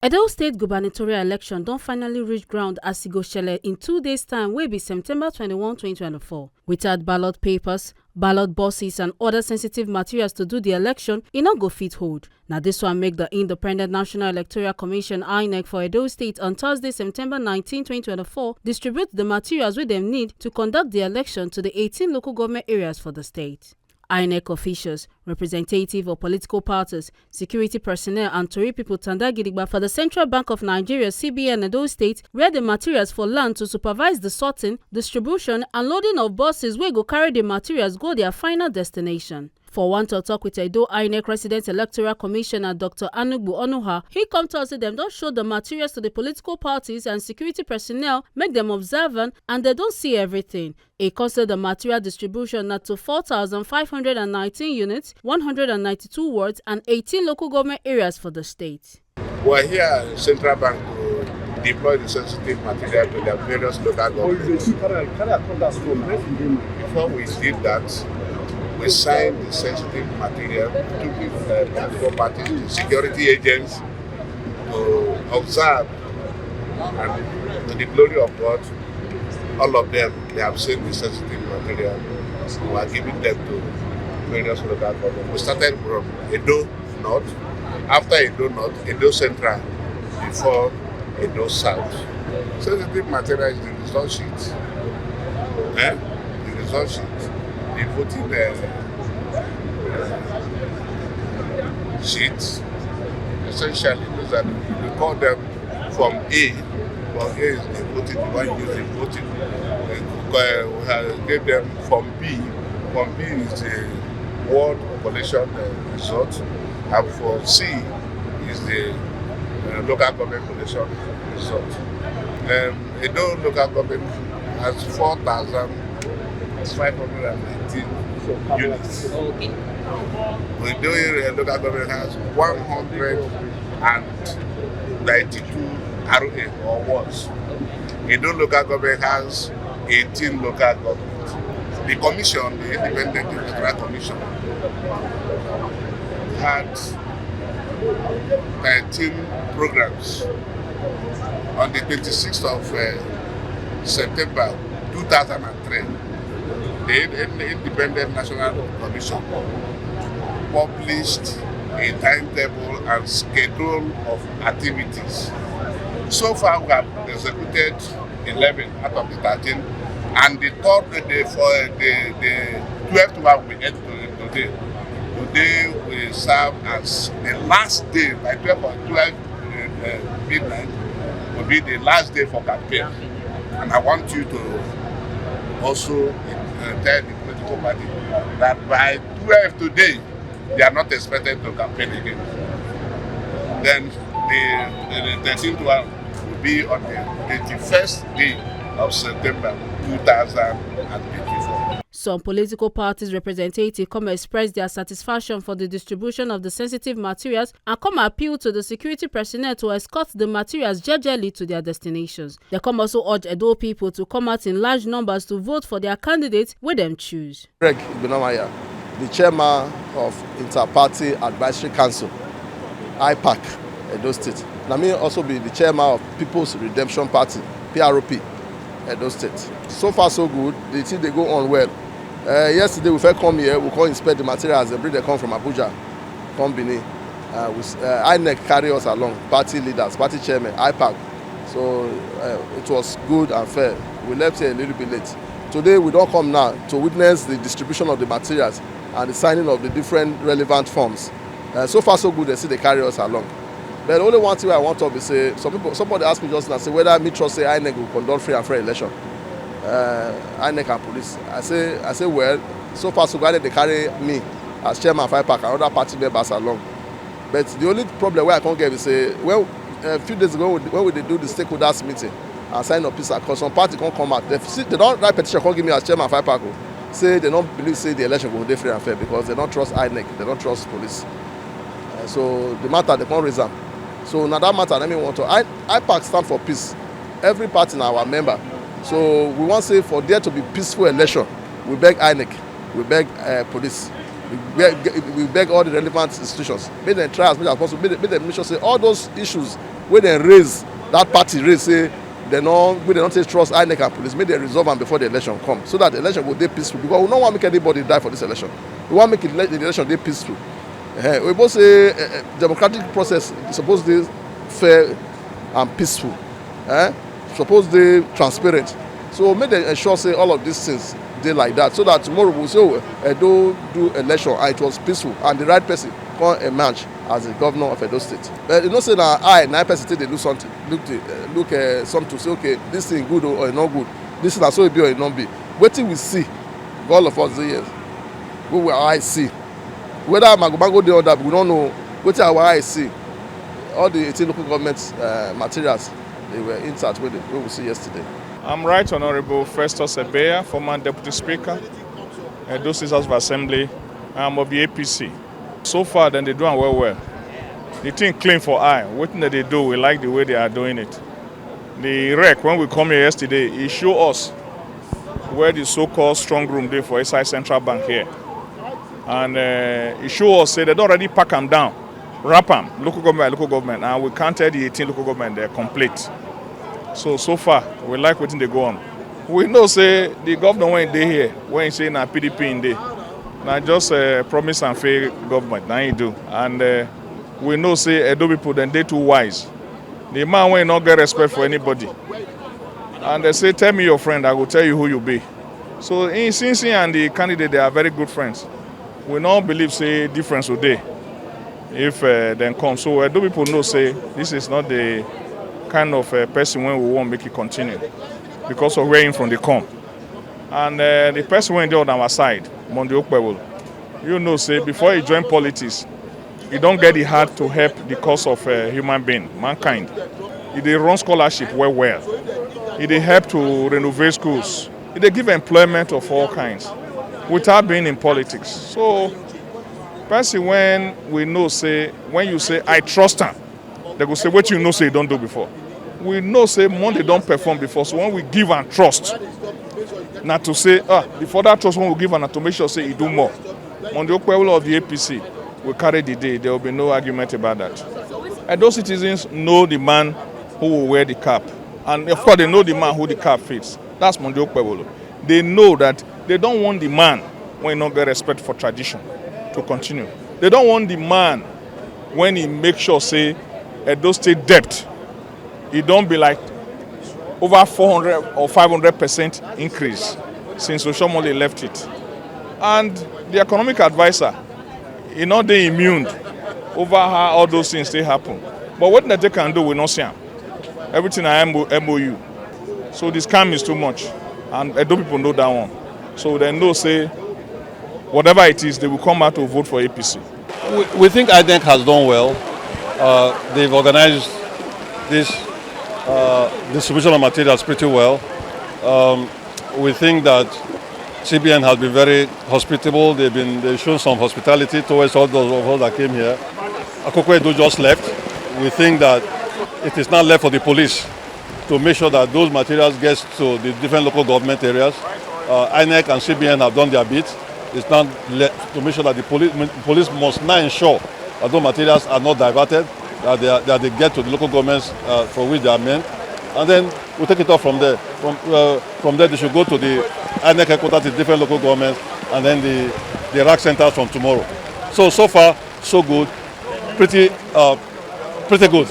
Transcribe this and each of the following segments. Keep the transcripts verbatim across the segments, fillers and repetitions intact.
Edo State gubernatorial election don finally reach ground as e go shele in two days' time, wey be September twenty-one, twenty twenty-four. Without ballot papers, ballot boxes and other sensitive materials to do the election, e no go fit hold. Na this one make the Independent National Electoral Commission, INEC, for Edo State on Thursday, September nineteen, twenty twenty-four, distribute the materials wey dem need to conduct the election to the eighteen local government areas for the state. INEC officials, representative of political parties, security personnel and tori people tanda gidigba for the Central Bank of Nigeria, C B N, Edo State, where the materials for land to supervise the sorting, distribution and loading of buses wey go carry the materials go their final destination. For one tok tok with Edo INEC Resident Electoral Commissioner Doctor Anugbu Onuha, he come tell us say dem don show the materials to the political parties and security personnel, make dem observe am, and dem don see everything. E come say the material distribution na to four thousand five hundred and nineteen units, one hundred and ninety-two wards and eighteen local government areas for the state. We're here at Central Bank to deploy the sensitive material to their various local governments. Before we did that, we signed the sensitive material to the uh, political parties, the security agents, to observe, and to the glory of God, all of them, they have seen the sensitive material. We are giving them to various local governments. We started from Edo North, after Edo North, Edo Central, before Edo South. Sensitive material is the result sheet. Eh? The result sheet. The voting uh, sheets. Essentially, those are the, we call them from A. From A is the voting, the one you use in voting. We uh, gave them from B. From B is the ward population uh, result, and for C is the uh, local government population result. Um, Edo local government has four thousand five hundred and nineteen units. Edo uh, local government has one hundred and ninety-two R A or wards. Edo local government has eighteen local government. The commission, the Independent Electoral Commission, had thirteen programs. On the twenty-sixth of uh, September two thousand three, the Independent National Commission published a timetable and schedule of activities. So far, we have executed eleven out of the thirteen, and the third, the, for the, the twelfth one we end to today. Today will serve as the last day. By twelve or twelve uh, uh, midnight will be the last day for campaign. And I want you to also uh, tell the political party that by twelve today, they are not expected to campaign again. Then the, the, the thirteenth one will be on the twenty-first day of September two thousand twenty-four. Some political parties representatives come express their satisfaction for the distribution of the sensitive materials and come appeal to the security personnel to escort the materials jejely to their destinations. They come also urge Edo people to come out in large numbers to vote for their candidates wey dem choose. Greg Igbenamaya, the chairman of Inter-Party Advisory Council, IPAC, Edo State. Na me also be the chairman of People's Redemption Party, P R O P, Edo State. So far so good, the thing dey go on well. Uh, yesterday we first come here, we come inspect the materials, they bring them come from Abuja, come Benin. Uh, we, uh, INEC carry us along, party leaders, party chairman, IPAC. So uh, it was good and fair. We left here a little bit late. Today we don come now to witness the distribution of the materials and the signing of the different relevant forms. Uh, so far so good, they still dey carry us along. But the only one thing I want to be say, some people, somebody asked me just now, say whether me trust say INEC will conduct free and fair election. Uh, INEC and police. I say, I say well, so far so good, they carry me as chairman of IPAC and other party members along. But the only problem wey I come get be say when a few days ago when we, when we dey do the stakeholders meeting and sign up peace accord, some party come come out. They see, they don write petition come give me as chairman of IPAC o, say they no believe say the election go dey free and fair because they no trust INEC, they no trust police. Uh, so the matter they come raise am. So na that matter na me want to. I, IPAC stand for peace. Every party na our member. So we wan say for there to be peaceful election, we beg INEC, we beg uh, police. We beg, we beg all the relevant institutions, make dem try as much as possible, make dem, make dem make sure say all those issues wey dem raise, that party raise, say dem no, wey dem no take trust INEC and police, make dem resolve am before the election come, so that the election go dey peaceful, because we no wan make anybody die for this election. We wan make ele-, the election dey peaceful. Eh, oyibo say, eh, eh, democratic process suppose dey fair and peaceful. Eh? Suppose dey transparent. So make dem ensure say all of these things dey like that, so that tomorrow we say, oh, Edo do election and it was peaceful and the right person come emerge as the governor of Edo State. But you know say na eye na person take dey look something, look the, uh, look, uh, something, say, okay, this thing good o, or e no good. This thing na so e be or e no be. Wetin we see, all of us dey here, wey we eye see. Whether magomago dey under, we no know. Wetin our eye see, all the eighteen local government, uh, materials, they were intact wey dey, wey we see yesterday. I'm Right Honorable Festus Ebeya, former Deputy Speaker, Edo State House of Assembly. I'm of the A P C. So far, dem dey do am well well. The thing clean for eye. Wetin dem dey do, we like the way they are doing it. The rec, when we come here yesterday, e show us where the so-called strong room dey for inside Central Bank here. And, uh, e show us say dem don already pack am down, wrap am, local government by local government, and we counted the eighteen local government, dem complete. So, so far, we like wetin dey go on. We know say the governor wey dey here, wey say na P D P im dey, na just, uh, promise and fail government na im do. And, uh, we know say Edo people, dem dey too wise. The man wey no get respect for anybody. And dem say, "Tell me your friend, I go tell you who you be." So, he, since he and the candidate, they are very good friends, we no believe say difference go dey if, uh, dem come. So Edo people know say this is not the kind of, uh, person wey we wan make e continue because of where im from dey come. And, uh, the person wey dey on our side, Monday Okpebholo, you know say before he join politics, he don get the heart to help the cause of, uh, human being, mankind. He dey run scholarship well well. He dey help to renovate schools. He dey give employment of all kinds without being in politics. So person when we know say, when you say, "I trust am," dem go say, "Wetin you know say you don do before?" We know say Monday don perform before, so when we give am trust, na to say, ah, the further trust wey we give am na to make sure say e do more. Monday Okpebholo of the A P C will carry the day. There will be no argument about that. Edo citizens know the man who will wear the cap. And of course, they know the man who the cap fits. That's Monday Okpebholo. They know that they don't want the man when he no get respect for tradition to continue. They don't want the man when he make sure say Edo State debt, e don be like over four hundred or five hundred percent increase since Oshiomhole left it. And the economic adviser, e no dey immune over how all those things dey happen. But wetin dem take am do, we no see am. Everything na M O U. So the scam is too much, and Edo people know that one. So dem know say whatever it is, they will come out to vote for A P C. We, we think INEC has done well. Uh, they've organized this, uh, distribution of materials pretty well. Um, we think that C B N has been very hospitable. They've been, they've shown some hospitality towards all those of us that came here. Akoko Edo just left. We think that it is now left for the police to make sure that those materials get to the different local government areas. Uh, INEC and C B N have done their bit. It's now left to make sure that the police, police must now ensure that those materials are not diverted, that they, are, that they get to the local governments, uh, for which they are meant. And then we'll take it off from there. From, uh, from there, they should go to the INEC headquarters, the different local governments, and then the, the rack centers from tomorrow. So, so far, so good. Pretty, uh, pretty good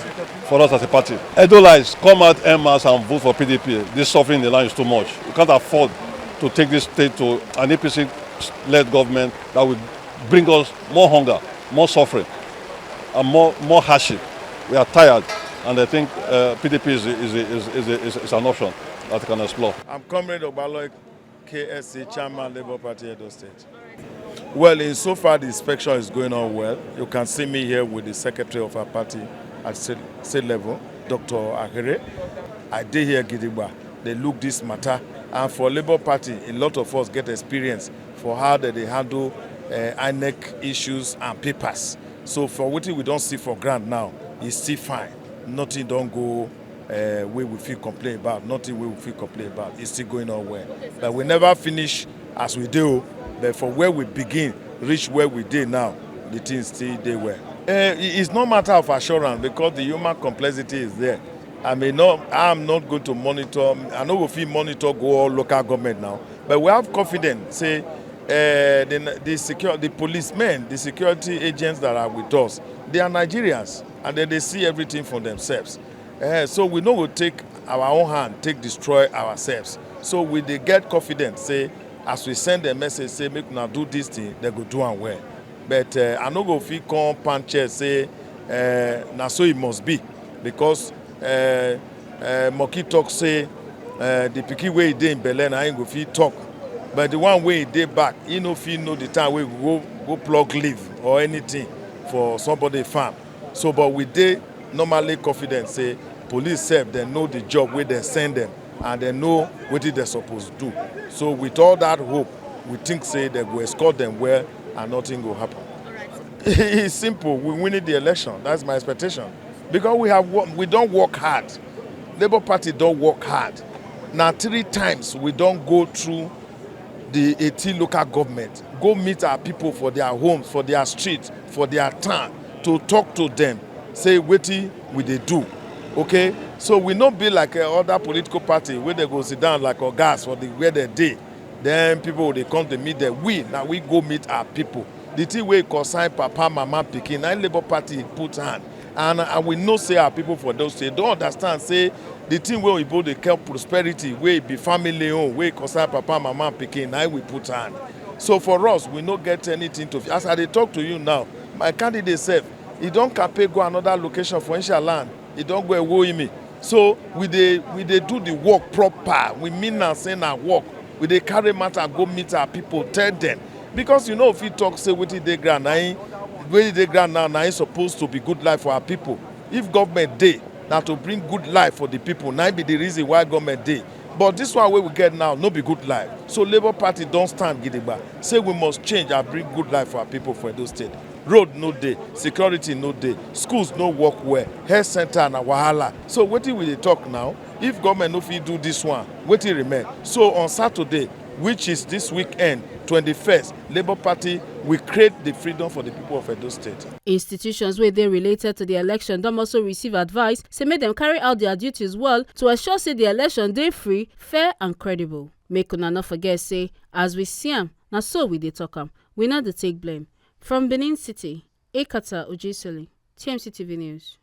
for us as a party. Edo lights, come out en masse and vote for P D P. This suffering in the land is too much. We can't afford to take this state to an A P C-led government that will bring us more hunger, more suffering, and more, more hardship. We are tired, and I think, uh, P D P is, is, is, is, is, is an option that we can explore. I'm Comrade Obaloi, K S C chairman, Labour Party, Edo State. Well, in so far the inspection is going on well. You can see me here with the secretary of our party at state, state level, Doctor Ahere. I dey here gidigba. They look this matter. And for Labour Party, a lot of us get experience for how they, they handle, uh, INEC issues and papers. So for wetin we don see for ground now, e still fine. Nothing don go, uh, wey we fit complain about. Nothing wey we fit complain about. It's still going on well. But we never finish as we do. But for where we begin, Reach where we dey now, the thing still dey well. Eh, it- it's not matter of assurance because the human complexity is there. I mean, no, I'm not going to monitor. I no go fit monitor go all local government now, but we have confidence say uh, the the secure the policemen, the security agents that are with us, they are Nigerians and then they see everything for themselves. Uh, so we no go take our own hand take destroy ourselves. So we dey get confidence say as we send dem message say make una do this thing, dem go do am well. But uh, I no go fit come punch chest say uh, na so e must be because uh, uh, monkey talk say uh, the pikin wey e dey in belle na im go fit talk, but the one wey e dey back, e no fit know the time wey e go go pluck leaf or anything for somebody farm. So but we dey normally confident say police sef dem know the job wey dem send dem and dem know wetin dem suppose do. So with all that hope, we think say dem go escort dem well and nothing go happen. It's simple. We winning the election. That's my expectation. Because we have wo- we don work hard. Labour Party don work hard. Na three times we don go through the eighteen local government, go meet our people for their homes, for their street, for their town, to talk to them, say wetin we dey do. Okay, so we no be like uh, other political party wey dem go sit down like ogas for the where dem dey. Then people dey come to meet them. We na we go meet our people. The thing wey concern papa, mama, pikin, na Labour Party put hand. And, and we know say our people for those states don understand say the thing wey oyibo dey call prosperity wey be family own wey concern papa, mama, pikin, na we put hand. So for us, we no get anything to. As I dey talk to you now, my candidate sef, e don campaign go another location for insha land. E don go ewo imi. So we dey we dey do the work proper. We mean am say na work. We dey carry matter go meet our people, tell them. Because you know, if you talk say wetin dey ground na im wetin dey ground now na im suppose to be good life for our people. If government dey, na to bring good life for the people, na im be the reason why government dey. But this one wey we get now no be good life. So Labour Party don stand gidigba say we must change and bring good life for our people for Edo State. Road no dey, security no dey, schools no work well, health center na wahala. So wetin we dey talk now? If government no fit do this one, wetin remain? So on Saturday, which is this weekend, twenty-first, Labour Party will create the freedom for the people of Edo State. Institutions wey dey related to the election don also receive advice say make dem carry out their duties well to ensure say the election dey free, fair and credible. Make una no forget say as we see am, na so we dey talk am. We no dey take blame. From Benin City, Ekata Ojisoli, T M C T V News.